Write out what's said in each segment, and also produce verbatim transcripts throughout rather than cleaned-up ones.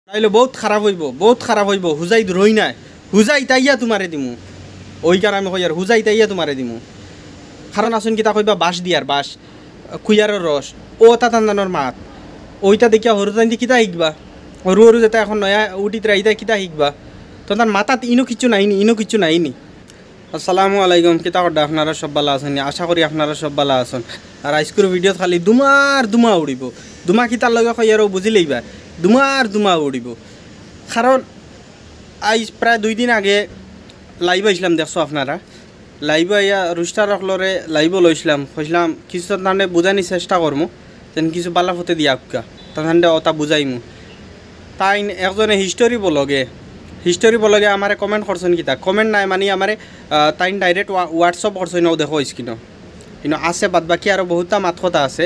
নাইলে বউত খারাপ অইবো, বউত খারাপ অইবো। হুজাইত রই নায়, হুজাইত আইয়া তুমারে দিমু। অউ কারণে আমি কইয়ার, হুজাইত আইয়া তুমারে দিমু। কারণ আছইন কিতা কইবা, বাঁশ দিয়ার বাঁশ, কুয়ারর রস, অউ তাতান তানর মাত। অইটা দেখিয়া হুরুতাইন্তে কিতা হিকবা? হুরু হুরু যেতা অখন নয়া উঠিতরা, ইতায় কিতা হিকবা? তো তান মাথাত ইনো কিচ্ছু নাইনি, ইনো কিচ্ছু নাইনি। আসসালামু আলাইকুম, কিতা কররা? আপনারা সব ভালা আছইন? আশা করি আপনারা সব ভালা আছইন। আর আইজকুর ভিডিওত খালি ধুমা আর ধুমা উড়িবো। ধুমা কিতার লগে কইয়ার অউ বুঝিলাইবা, ধুমা আর ধুমা উড়িবো। কারণ আইজ প্রায় দুই দিন আগে live আইছলাম, দেখছো আপনারা। Live আইয়া রুস্টার অকলরে live লইছলাম, কইছলাম কিছু তানরে বুঝানির চেষ্টা করমু, যেন কিছু ভালা পথে দিয়া আউক্কা, তানরে অতা বুঝাইমু। তাইন একজনে History Vlog-এ, History Vlog-এ আমারে comment করছইন কিতা, comment নায় মানি আমারে, আহ, তাইন direct ওয়া-, WhatsApp করছইন, অউ দেখো screen-ও। ইনো আছে, বাদ বাকি আরো বউততা মাত-কথা আছে,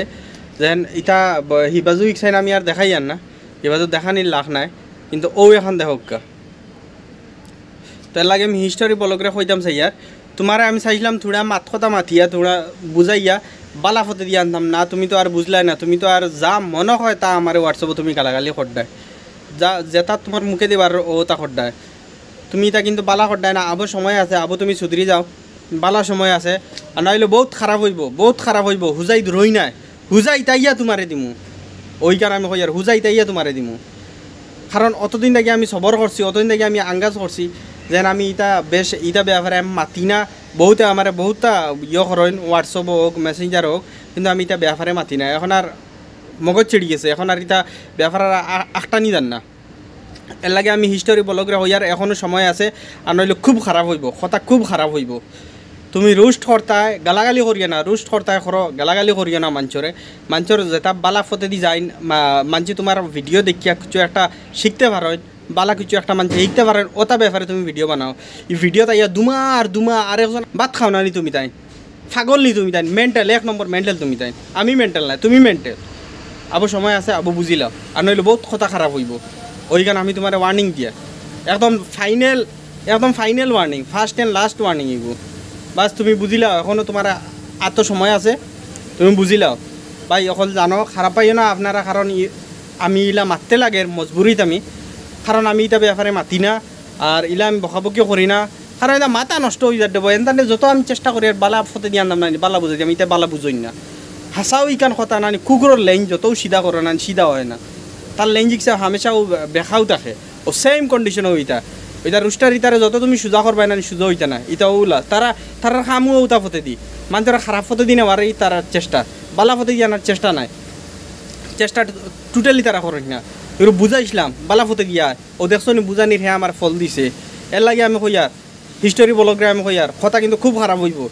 যেন ইতা ব-, হিবাজু ইকসাইন আমি আর দেখাইয়ার না, হিবাজু দেখানির লাখ নাই, কিন্তু অউ অখন দেখউক্কা। তো এরলাগি আমি History Vlog-রে কইতাম চাইয়ার, তুমারে আমি চাইছলাম থুড়া মাত-কথা মাতিয়া, থুড়া বুঝাইয়া, ভালা পথে দিয়া আনতাম না। তুমি তো আর বুঝলায় না, তুমি তো আর যা মনো কয় তা আমারে WhatsApp-ও তুমি গালাগালি কররায়, যা যেতা তুমার মুখে দিবার অতা কররায়। তুমি ইতা কিন্তু ভালা কররায় না, আবো সময় আছে, আবো তুমি শুধরি যাও, ভালা সময় আছে। আর নাইলে বউত খারাপ অইবো, বউত খারাপ অইবো, হুজাইত রই নায়। হুজাইত আইয়া তুমারে দিমু। অউ কারণে আমি কইয়ার, হুজাইত আইয়া তুমারে দিমু। কারণ অতদিন থাকি আমি সবর করছি, অতদিন থাকি আমি আঙ্গাজ করছি, যেন আমি ইতা বেশ, ইতা বেয়াপারে আমি মাতি না। বউতে আমারে বউততা ইয়ে করইন, WhatsApp-ও অউক, Messenger-ও অউক, কিন্তু আমি ইতা বেয়াপারে মাতি না। অখন আর মগজ ছিড়ি গেছে, অখন আর ইতা বেয়াপার আর আ-, আখটানি যার না। এরলাগি আমি History Vlog-রে কইয়ার, অখনো সময় আছে, আর নাইলে খুব খারাপ অইবো, কথা খুব খারাপ অইবো। তুমি roast করতায়, গালাগালি করিও না, roast করতায় করো, গালাগালি করিও না মানষরে। মানষর যেতা ভালা পথেদি যাইন, মা-, মানষে তুমার ভিডিও দেখিয়া কিছু একটা শিখতে পারইন, ভালা কিছু একটা মানষে শিখতে পারইন, অতা বেয়াপারে তুমি ভিডিও বানাও। ই ভিডিওত আইয়া ধুমা আর ধুমা, আর একজন ভাত খাও না নি তুমি তাইন? পাগল নি তুমি তাইন? Mental, এক নম্বর mental তুমি তাইন। আমি mental নায়, তুমি mental। আবো সময় আছে, আবো বুঝিলাও, আর নাইলে বউত কথা খারাপ অইবো। অউ কারণে আমি তুমারে warning দিয়ার, একদম final, একদম final warning, first and last warning অইবো। বাস, তুমি বুঝিলাও, অখনো তুমার আতো সময় আছে, তুমি বুঝিলাও। ভাই অকল জানো, খারাপ পাইও না আপনারা, কারণ ই-, আমি ইলা মাততে লাগের মজবুরিত আমি, কারণ আমি ইতা বেয়াপারে মাতি না, আর ইলা আমি বকাবকিও করি না, কারণ ইতা মাথা নষ্ট অইযার দেবো। এনতানরে যত আমি চেষ্টা করি আর ভালা পথেদি আনতাম না, ভালা বুঝাইতাম, ইতা ভালা বুঝইন না। হাছাউ ইখান কথা নানি, কুকুরর লেঞ্জ যতউ সিধা করো না, সিধা অয় না। তার লেঞ্জ ইকসা হামেশা অউ বেকাউ থাকে। অউ same condition-ও ইতা। ইতা রুস্টার ইতারে যত তুমি সুজা করবায় না, সুজা অইতা না। ইতা অউলা। তারা, তারার কামও অউতা পথেদি। মানষরে খারাপ পথেদি নেওয়ারই তারার চেষ্টা। ভালা পথেদি আনার চেষ্টা নাই। চেষ্টা totally তারা করইন না। এগুরে বুঝাইছলাম, ভালা পথে গিয়া। অউ দেখছো নি বুঝানির হে আমার ফল দিছে। এরলাগি আমি কইয়ার, History Vlog-রে আমি কইয়ার, কথা কিন্তু খুব খারাপ অইবো।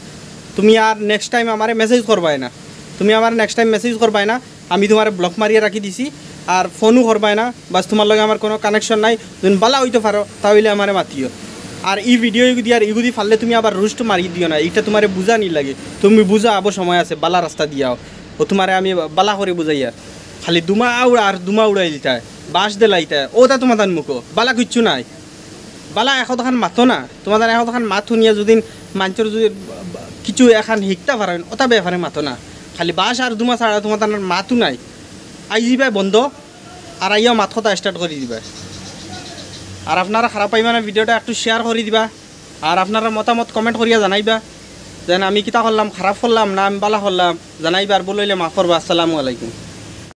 তুমি আর next time আমারে message করবায় না। তুমি আমারে next time message করবায় না। আমি তুমারে block মারিয়া রাখি দিছি, আর ফোনও করবায় না, বাস তুমার লগে আমার কুনু connection নাই। যুদি ভালা অইতো পারো, তা অইলে আমারে মাতিও। আর ই ভিডিও ইগুদি আর ইগুদি পারলে তুমি আবার roast মারি দিও না, ইটা তুমারে বুঝানির লাগি। তুমি বুঝা আবো সময় আছে, ভালা রাস্তা দিয়াও। অউ তুমারে আমি ভালা করি বুঝাইয়ার, খালি ধুমা উড়া আর ধুমা উড়াইলিতায়, বাঁশ দিলাইতায়, অউতা তুমার তান মুখো, ভালা কিচ্ছু নাই। ভালা একখান মাতো না, তুমার তান একখান মাত হুনিয়া যুদি মানষর যুদি কিছু একখান হিকতা পারইন, অতা বেয়াপারে মাতো না। খালি বাঁশ আর ধুমা ছাড়া তুমার তান মাতও নাই। আইযিবায় বন্ধ, আর আইয়া মাত-কথা start করি দিবায়। আর আপনারা খারাপ পাইবা না, ভিডিওটা একটু share করি দিবা। আর আপনারা মতামত comment করিয়া জানাইবা, যেন আমি কিতা করলাম, খারাপ করলাম না আমি ভালা করলাম, জানাইবা। আর ভুল অইলে মাফ করবা। আসসালামু আলাইকুম।